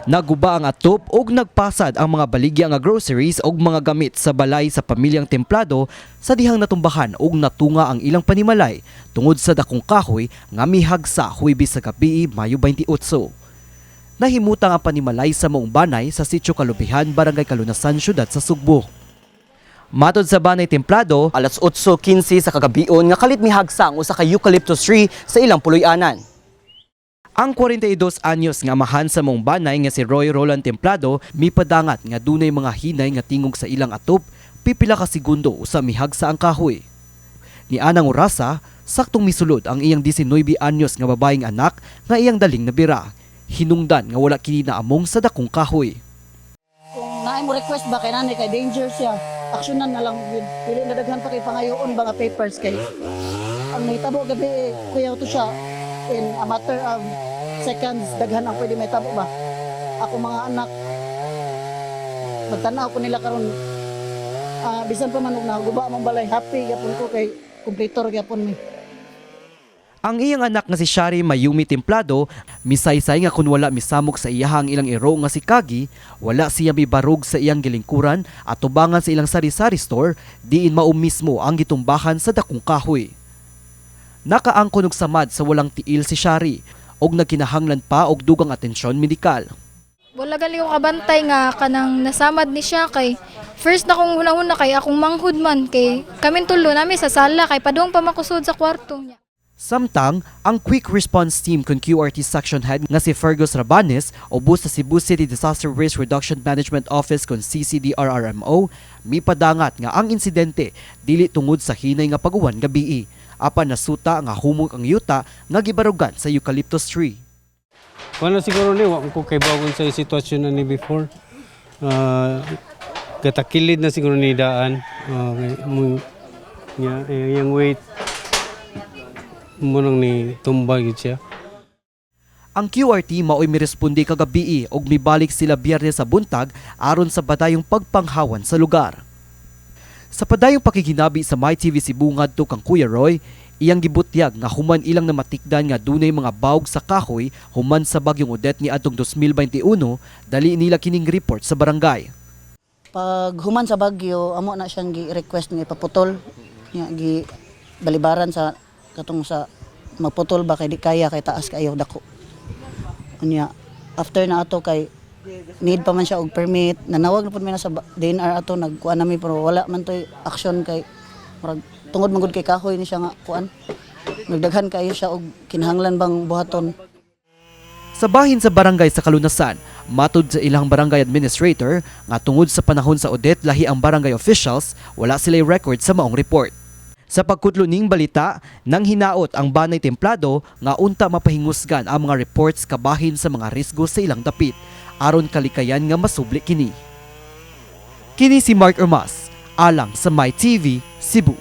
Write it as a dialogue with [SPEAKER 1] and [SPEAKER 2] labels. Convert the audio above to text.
[SPEAKER 1] Naguba ang atop ug nagpasad ang mga baligya nga groceries ug mga gamit sa balay sa pamilyang Templado sa dihang natumbahan ug natunga ang ilang panimalay tungod sa dakong kahoy nga mihagsa Huwebes sa gabi, Mayo 28. Nahimutang ang panimalay sa maong banay sa Sitio Kalubihan, Barangay Kalunasan, Syudad sa Sugbo. Matod sa banay Templado, alas 8:15 sa kagabion nga kalit mihagsa ang usa ka eucalyptus tree sa ilang puloy-anan. Ang 42 anyos nga amahan sa maong banay nga si Roy Roland Templado mipadangat nga dunay mga hinay nga tingog sa ilang atop pipila ka segundo usa mihagsa ang kahoy. Ni anang orasa, saktong misulod ang iyang 19 anyos nga babaeng anak nga iyang daling nabira. Hinungdan nga wala kini naamong sa dakong kahoy.
[SPEAKER 2] Kung naay mo request ba kay nanay, kay danger siya, aksyonan na lang yun. Dili na daghan pa kay pangayoon ba nga papers, kay ang nahitabo gabi eh, kuyaw to siya in a matter of seconds, daghan ang pwede mahitabo ba. Ako mga anak, magtanaw ko nila karon, bisan pa man og naguba among balay, happy gyapon ko kay kompleto ra gyapon mi.
[SPEAKER 1] Ang iyang anak nga si Shari Mayumi Templado, misaysay nga kung wala misamok sa iyahang ilang iro nga si Kagi, wala siya mibarog sa iyang gilingkuran at tubangan sa ilang sari-sari store, diin mao mismo ang gitumbahan sa dakong kahoy. Nakaangkon og samad sa walang tiil si Shari, og nagkinahanglan pa og dugang atensyon medikal.
[SPEAKER 3] Wala gali ko kabantay nga kanang nasamad ni siya, kay first na kong hunahuna kay akong manghud man, kay kaming tulo nami sa sala, kay padung pa makusod sa kwarto niya.
[SPEAKER 1] Samtang, ang Quick Response Team kun QRT Section Head nga si Fergus Rabanes ubos sa Cebu City Disaster Risk Reduction Management Office kun CCDRRMO mipadangat nga ang insidente dili tungod sa hinay nga paguwan gabii, apan nasuta nga humok ang yuta nga gibarugan sa eucalyptus tree.
[SPEAKER 4] Wala siguro ni, wa ko kay bagon sa sitwasyon na ni before. Gatakilid na siguro ni daan. Nya, yung weight mo nang ni tumba gyud siya.
[SPEAKER 1] Ang QRT mao'y miresponde kagabii og mibalik sila Biyernes sa buntag aron sa padayong pagpanghawan sa lugar. Sa padayong pakiginabi sa MyTV Cebu ngadto kang Kuya Roy, iyang gibutyag nga human ilang namatikdan nga dunay mga bawg sa kahoy human sa bagyong Odette ni adtong 2021, dali nila kining report sa barangay.
[SPEAKER 2] Pag human sa bagyo, amo na siyang gi-request nga ipaputol. Nya gi balibaran sa katong sa magputol ba, kay di kaya kay taas kayo, dako. Unya after na ato, kay need pa man siya og permit, nanawag na pud mi na sa DENR ato, nagkuan nami pero wala man toy action, kay murag tungod man gud kay kahoy ni siya nga kuan. Nagdaghan kayo siya og kinahanglan bang buhaton.
[SPEAKER 1] Sa bahin sa barangay sa Kalunasan, matod sa ilang barangay administrator nga tungod sa panahon sa Odette lahi ang barangay officials, wala sila'y record sa maong report. Sa pagkutlo ning balita, nang hinaot ang banay Templado nga unta mapahingusgan ang mga reports kabahin sa mga risgo sa ilang dapit aron kalikayan nga masubli kini. Kini si Mark Ermas, alang sa MyTV Cebu.